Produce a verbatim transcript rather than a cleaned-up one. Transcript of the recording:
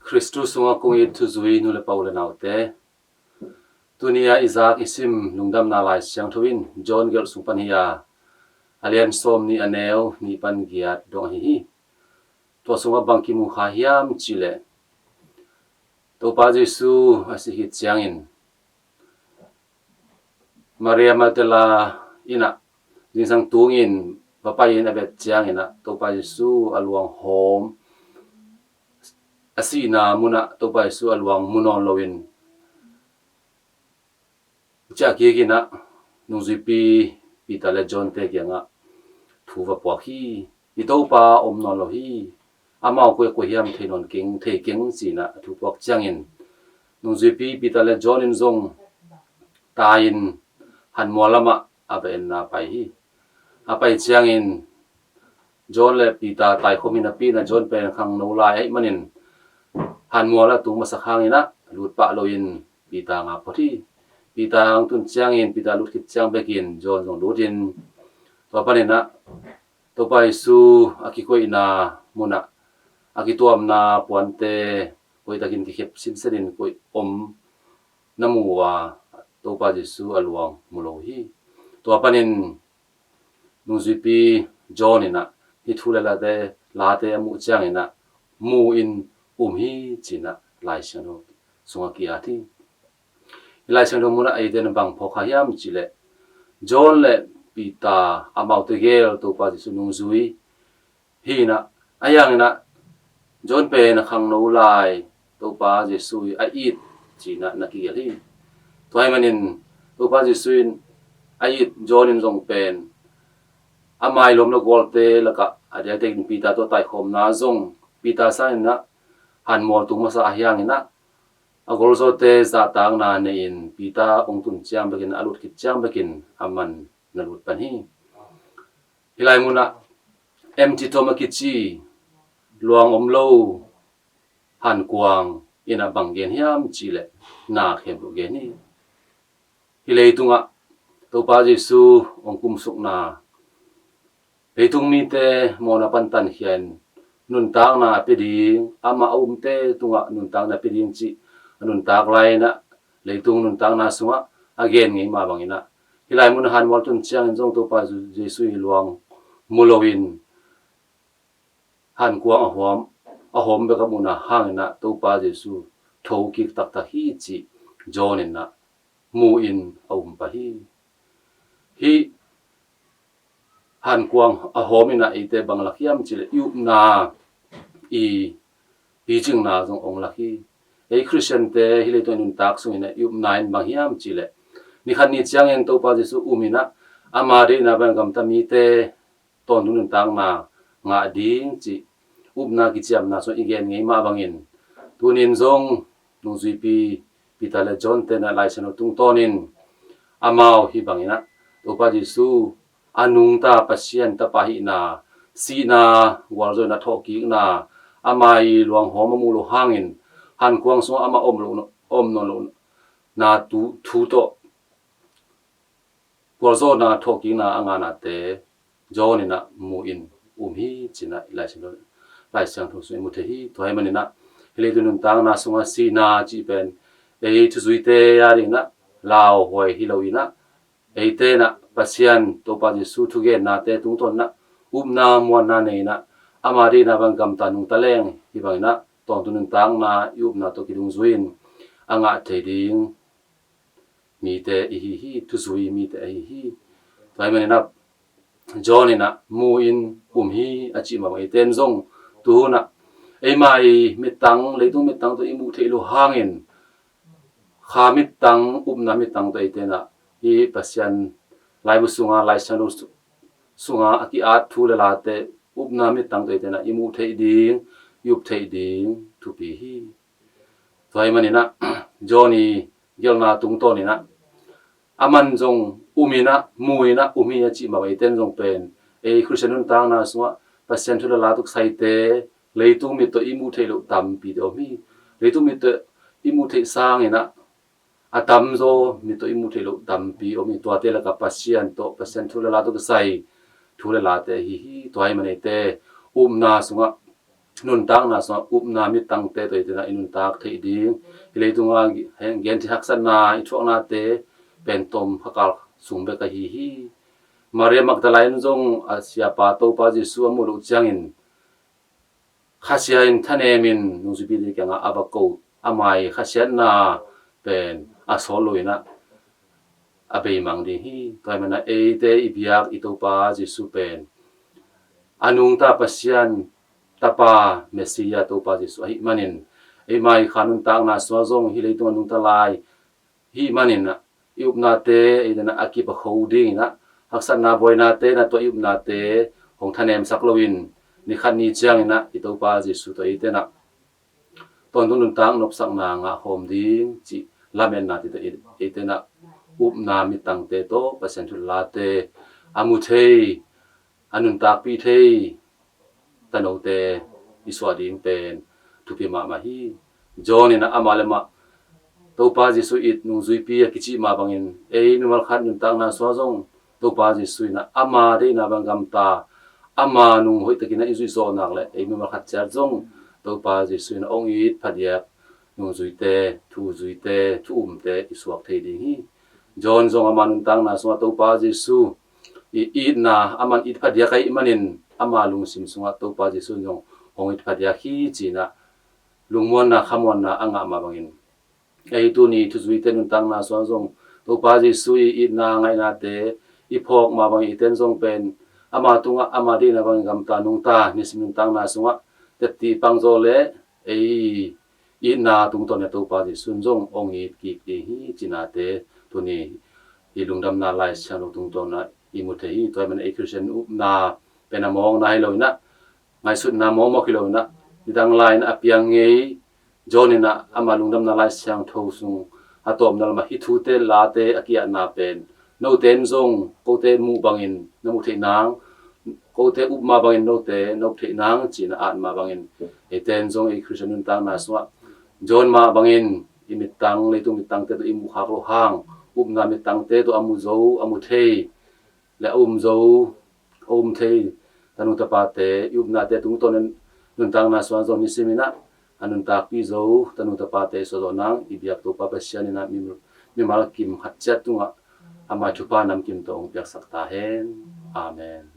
Khristu sungah kong it thuzui nu le pa, u le naute, tuni-a i zak i sim Lungdamna Lai Siangtho in John gelh sung pan hi-a, a lian sawm nih, a neu nih pan giat dong ahi hi. Tua sungah bang kimu kha hiam cihleh, Topa Jesu a sih khit ciangin Maria Magdala in ah zingsang tungin va pai-in a vet ciangin ah Topa Jesu a luang hawm, a sihna munah Topa Jesu a luang mu nawn loin ciah kik in ah nungzuipi Peter le John te kiangah thu va puak hi. "I Topa om nawn lo hi. Amau koi a koi hiam thei nawn keng, thei keng," ci-in ah a thu puak ciangin nungzuipi Peter le John in zong tai-in hanmual lamah a va enna pai hi. A pai ciangin John le Peter taikhawm hi napi-in ah John pen khangno lai ahih manin hanmual a tung masak hangin ah lut pah loin Peter nga phot hi. Peter hong tun ciangin, Peter lut khit ciang bekin John zong lutin, tua panin ah Topa Jesu a kikoihna munah a kituamna puante hoihtakin kikhep sinsenin koih om na mu uh a, Topa Jesu a luang mu lo hi. Tua panin nungzuipi John in ah hih thu le late, late a muh ciangin ah mu-in um hi, ci-in ah Lai Siangtho sungah ki-at hi. Hih Lai Siangtho munah eite na bang phawk kha hiam cihleh, John le Peter, amaute gel Topa Jesu nungzui hi-in ah, ahi hangin ah John pen a khangno lai, Topa Jesu hi a it ci-in ah na kigelh hi. Tua ahih manin Topa Jesu in a it John in zong pen a mai lawm le gualte lakah, a diakdiakin Peter tawh taikhawmna zong, Peter sangin ah hanmual tung masa ahi hangin ah a golzawte zahtakna nei-in Peter hong tun ciang bekin, a lut khit ciang bekin amah na lut pan hi. Hih lai munah empty tomb a kici, luang om lo hankuang in ah bang gen hiam cihleh, na khempeuh gen hi. Hih leitungah Topa Jesu hong kumsukna, leitung mite mawhna pan tankhia-in nuntakna a pia ding, amah a umte tungah nuntakna a pia ding cih a nuntak lai-in ah, leitung nuntakna sungah a gen ngei mah bangin ah, hih lai mun hanmual tun ciangin zong Topa Jesu i luang mu loin hankuang a hawm, a hawm bek a muhna hangin ah Topa Jesu thokik taktak hi cih John in ah mu-in a um pah hi. Hih hankuang a hawm in ah eite bang lak hiam cihleh, i upna, i picingna zong hong lak hi. Ei Khristiante hih leitung i nuntak sungin ah i upna in bang hiam cihleh, nikhat ni ciangin Topa Jesu um in ah ama deihna bang gamta mite tawntung nuntakna ngah ding cih upna kiciamna sung i gen ngei mah bangin, tunin zong nungzuipi Peter le John te in ah Lai Siangtho tungtawnin amau hih bangin ah Topa Jesu a nungta Pasian Tapa hihna, sihna, gualzawhna, thawhkikna, ama i luanghawm a muh loh hangin hankuang sungah amah om loh, om nawn lohna thu tawh gualzawhna, thawhkikna a ngahnate John in ah mu-in um hi, ci-in ah Lai Siangtho, Lai Siangtho sungah i mu thei hi. Tua ahih manin ah hih leitung nuntakna sungah sihna cih pen ei thuzuite a dingin ah lauhuai hi loin ah, eite in ah Pasian Topa Jesu thugennate tungtawn in ah upna muanna nei in ah, ama deihna bang gamta nungta leng, hih bangin ah tawntung nuntakna i upna tawh kidungzui-in a ngah thei ding mite i hi hi, thuzui mite ahi hi. Tua ahih manin ah John in ah mu-in um hi a cih mah bang, eite in zong tuhun ah eima i mittang, leitung mittang tawh i muh theih loh hangin, kha mittang, upna mittang tawh eite in ah hih Pasian laibu sunga, Lai Siangtho su-, sunga a ki-at thu le late, upna mittang tawh eite in ah i muh theih ding, i up theih ding thupi hi. Tua ahih manin ah John i gelhna tungtawn in ah, aman zong um in ah, mu in ah um hi a cih mah bang, eite in zong pen ei Khristian nuntakna sungah Pasian thu le la tawh kisaite, leitung mit tawh i muh theih loh tampite om hi. Leitung mit tawh i muh theih sangin ah a tamzaw mit tawh i muh theih loh tampi om hi. Tuate lakah Pasian tawh, Pasian thu le la tawh kisai thu le late ahi hi. Tua ahih manin eite upna sungah nuntakna sungah upna mittangte tawh eite in ah i nuntak theih ding, hih leitungah genthei haksatna i thuaknate pen tom khakal sung bek ahi hi. Maria Magdalene zong a siapa Topa Jesu a muh loh ciangin khasia in thanemin nungzuipite kiangah a va ko, ama i khasiatna pen a sawt lo in ah a beimang ding hi. Tua ahih manin ah eite i biak i Topa Jesu pen a nungta Pasian Tapa Messiah Topa Jesu ahih manin eima i kha nuntakna sungah zong hih leitungah nungta lai hih manin ah i upnate eite in ah a kip a kho ding in ah haksatna buainate in ah tua i upnate hong thanemsak loin ni khat ni ciangin ah i Topa Jesu tawh eite in ah tawntung nuntak nopsakna ngah khawm ding cih lametna tawh eite in ah upna mittangte tawh Pasian thu late a mu thei, a nuntakpih thei tanote i suah ding pen thupi mahmah hi. John in ah amah le amah Topa Jesu it nungzuipi a kicih mah bangin ei mimal khat nuntakna sungah zong Topa Jesu in ah ama deihna bang gamta, ama nung hoihtakin ah i zuih zawh nak leh ei mimal khat ciat zong Topa Jesu in ah hong it phadiak nungzuite, thuzuite, thu umte i suak thei ding hi. John zong ama nuntakna sungah Topa Jesu i itna aman it phadiak ahih manin ama lungsim sungah Topa Jesu in zong hong it phadiak hi ci-in ah lungmuanna khamuanna a ngah mah bangin ei tuni thuzuite nuntakna sungah zong Topa Jesu i itna ngaihnate i phawk mah bangin eite in zong pen ama tungah ama deihna bangin gamta nungta nisim nuntakna sungah tetti pangzaw le ei itna tungtawn in ah Topa Jesu in zong hong it kik ding hi cinate tuni i Lungdamna Lai Siangtho tungtawn in ah i mu thei hi. Tua ahih manin ei Khristian upna pen a mawkna hi lo in ah, ngaihsutna mawkmawk hi lo in ah, nidang lai in ah a piang ngei John in ah ama Lungdamna Lai Siangtho sung a tawpna lamah hih thute late a ki-atna pen note in zong kote muh bangin na muh theih nang, kote up mah bangin note na up theih nang ci-in a at mah bangin eite in zong ei Khristian nuntakna sungah John mah bangin i mittang, leitung mittangte tawh i muh khak loh hang upna mittangte tawh a mu zo, a mu thei le a um zo, a um thei tanu tapate i upnate tungtawn in nuntakna sungah zong nisim in ah a nuntakpih zo tanu tapate i suah zawh nang i biak Topa Pasian in ah mi, mimal kim khat ciat tungah ama thupha namkim tawh hong piaksak ta hen. Amen.